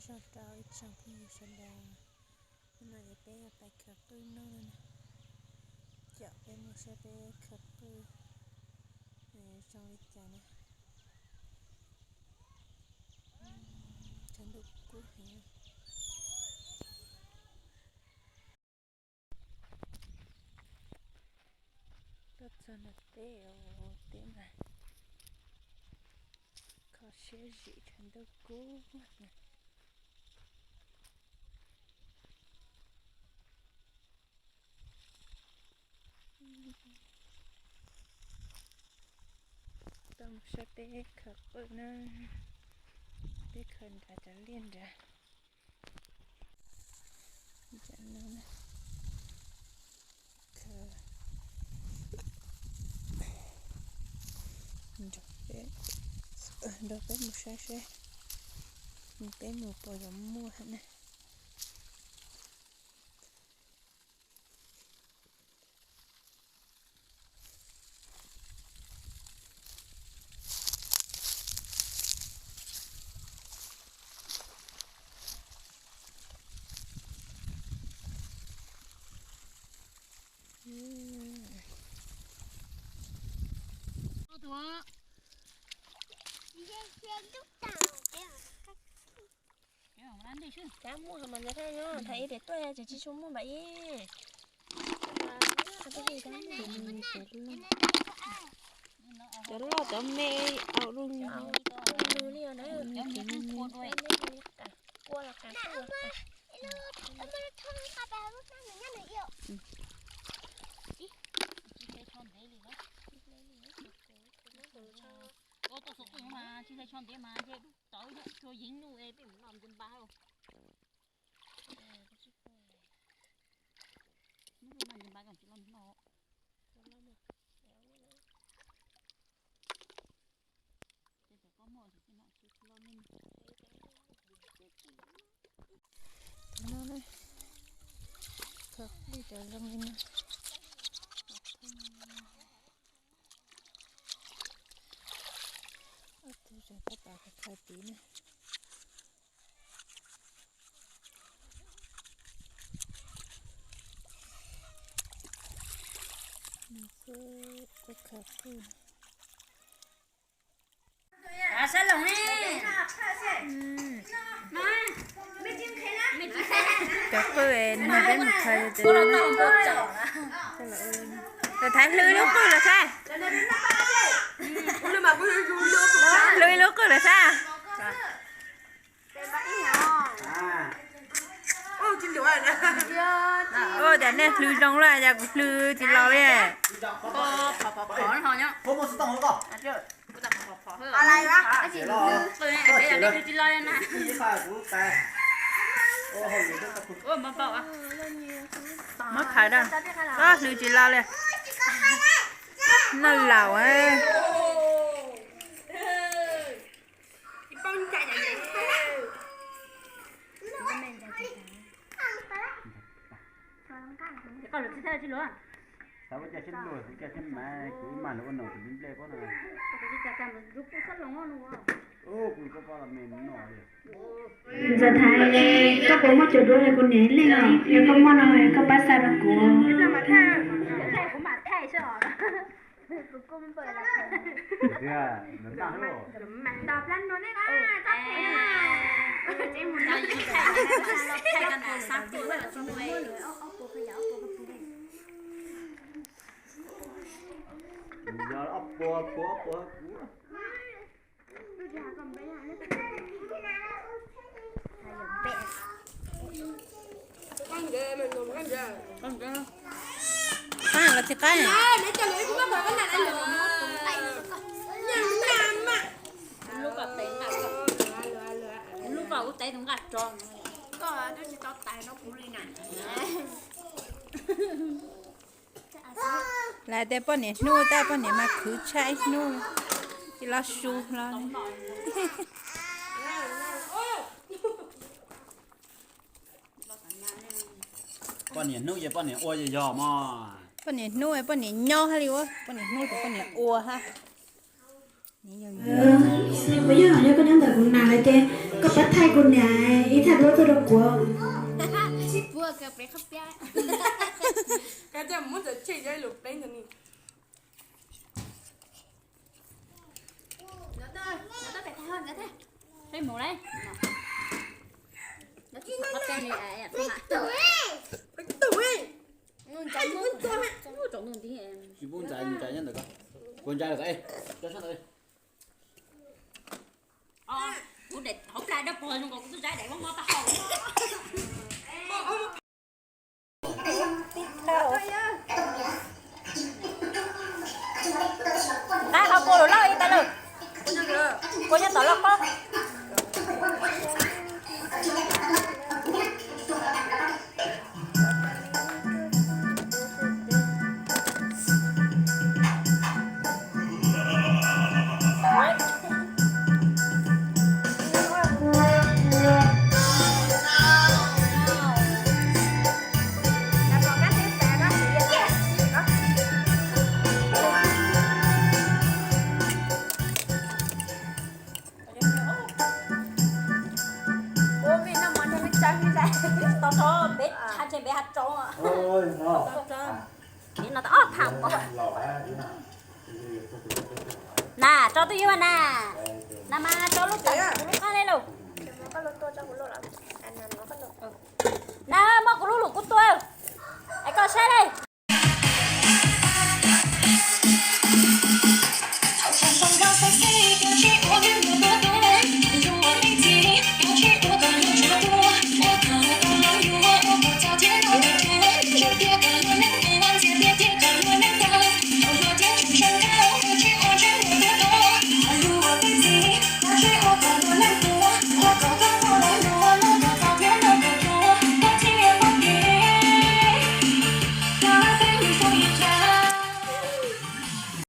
Tso rau ib tsoom phooj ywg sawv daws, hnub no ces peb yuav pais khaws qwj noj no na. Caum peb mus saib peb khaws qwj zoo li cas na. Tshav ntuj kub heev. Tuaj txog nram teb, teb mas kho siab zim, tshav ntuj kub. Tuaj mus saib peb khaws qwj na, peb khaws nrad cov liaj nrad. Nrog peb mus saib seb peb mus puas yuav muaj na. Cov muaj mas nws thaij nyob, thaij ib tias tuaj ces tsis tshua muaj npam ib. Cov loj cov me au lug. Ua tau xov tooj mas tsis tau tso ntev mas ntshe dub tawv yog tsuas yeev nuj es peb mus noj nce npab. Nub no nce npab kom tsis loj noj. Tus no na, khaws qwj cov zoo li no. Ob tug tseem tab tom khaws tid na. Nws kuj khaws qwj. Cov qwj nws peb mus khaws ces lawv thaiv hlwb lub qwj lawm sab. Hlwb lub qwj lawm sab. Ua cas nej hlwb zoo lawm, cas kuv hlwb tsis los li. Muab thaiv da, hlwb tsis los li. Noj laus. Ntxawm Thaiv, koj puas muaj cov duav es kuv niam leej os, yog koj muaj no koj pab xa rau kuv. Yog ob puas, puas ob puas kuv. Qaab los tsis qaab? Lub kom ub tev tus nqaj tso. Lawv tias poj niam hnub tab poj niam mas khwv tshaj ib hnub, tsis los su los. Poj niam hnub ces poj niam ua yog yog mog. Poj niam hnub poj niam nyob hab li ua, poj niam hnub ces poj niam ua hab. Kuv yog, yog koj nyob ntawm kuv nas lawv ces Koj pab thaij kuv niam ib thaj duab tuaj rau kuv. Koj muab txawm tseg cov lus pleev ntawd ni. Tsis pub ntxais, ntxais nyob ntawm ko. Kuv ntxais lawm ko, cov sab ntawd. Kuv daim hauv plag dawb paug zoo nkaus kuv twb zaib daim mob mob taub hau. Nqa qhov pua lus lauj ib tag lawm. Kua nyob tom lauj kaub. Ua me noj mov nrog nej tsa ib ntsa. Tau tso peb tsa ntshe peb ha tso. Peb no tau ob pham pob. Na tso twj ywm na. Na mas tso lub tas kuv lub qab le lauj. Na muab kuv lub lus kuv tua. Es koj saib le.